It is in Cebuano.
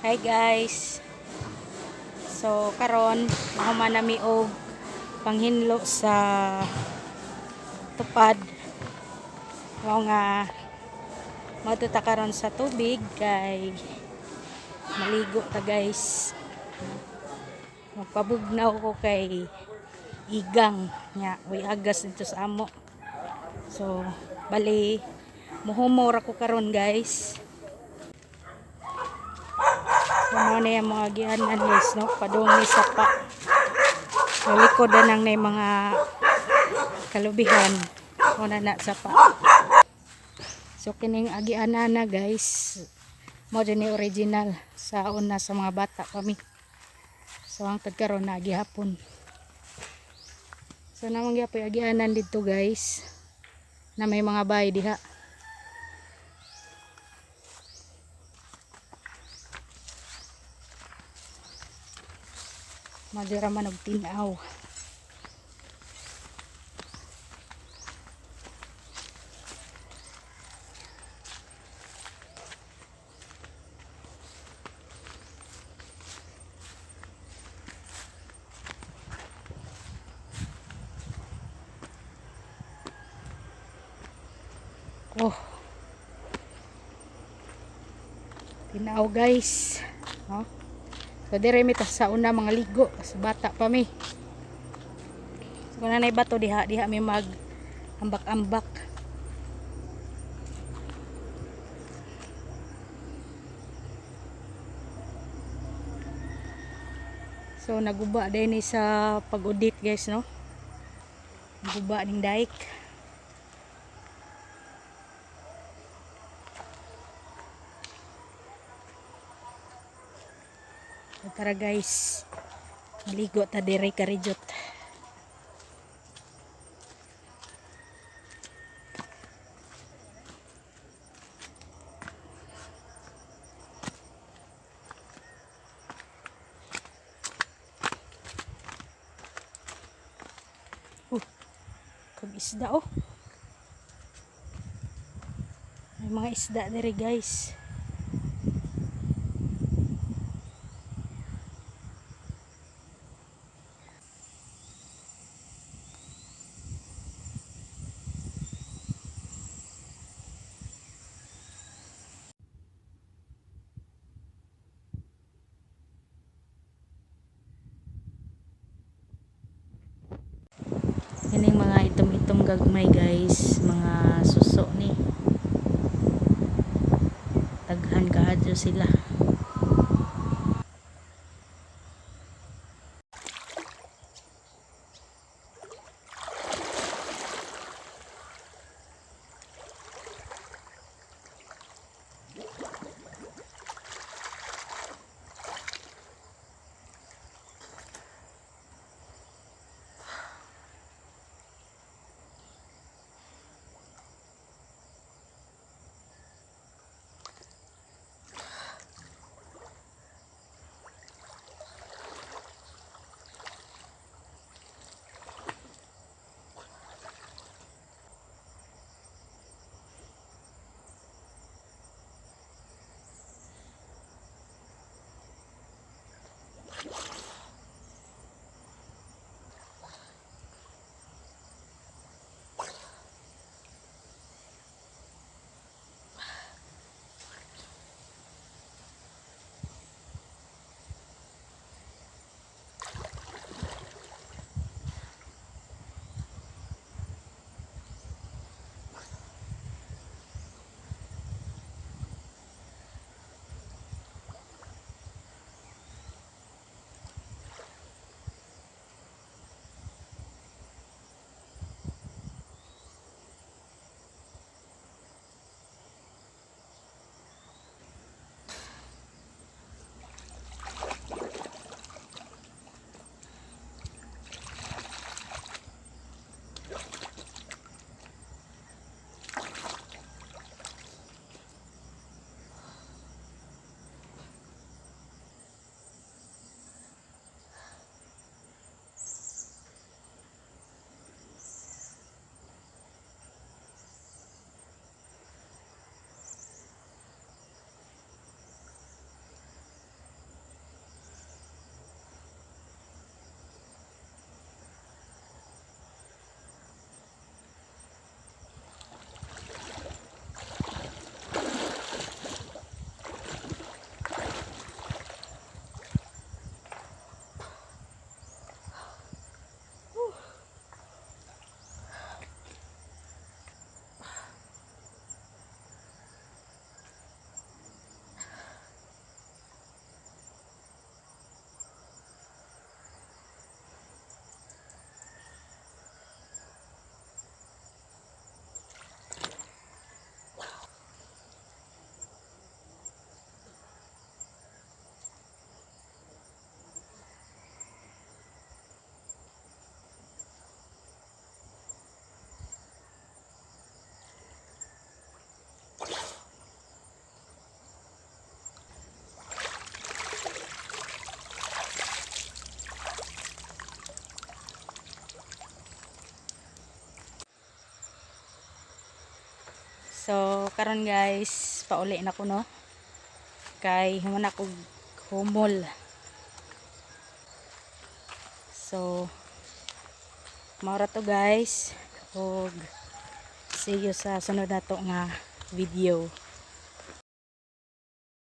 Hi guys. So karon mahuman nami og panghinlo sa tupad. Mao nga moadto ta karon sa tubig kay maligo ta, guys. Magpabugnaw ko kay igang nya way agas dito sa amo. So bali muhumo ra ko karon, guys. So mao na yung mga agianan, guys, no, padung ni sapa. So likod na nang na mga kalubihan. Mao na na sapa. So kining agianan na, guys, mao ni original sa una sa mga bata pa mi. So hangtod karon na gihapon. So naa man gyapoy agianan dito, guys, na may mga bahay diha. Madira man og tin-aw. Oh. Tinaw, guys. No? So dire mi ta sa una mga ligo sa bata pa mi. So kung nanay bato diha, diha mi mag ambak-ambak. So naguba din ni sa pag-udit, guys, no. Naguba ning dike. So, tara guys. Maligo ta dire karijot. Kag isda oh. May mga isda dire, guys. Kining mga itom-itom gagmay, guys, mga suso ni. Daghan kaayo sila. So karon, guys, pauli na ko, no, kay human ako humol. So mao ra to, guys, ug see you sa sunod nato nga video.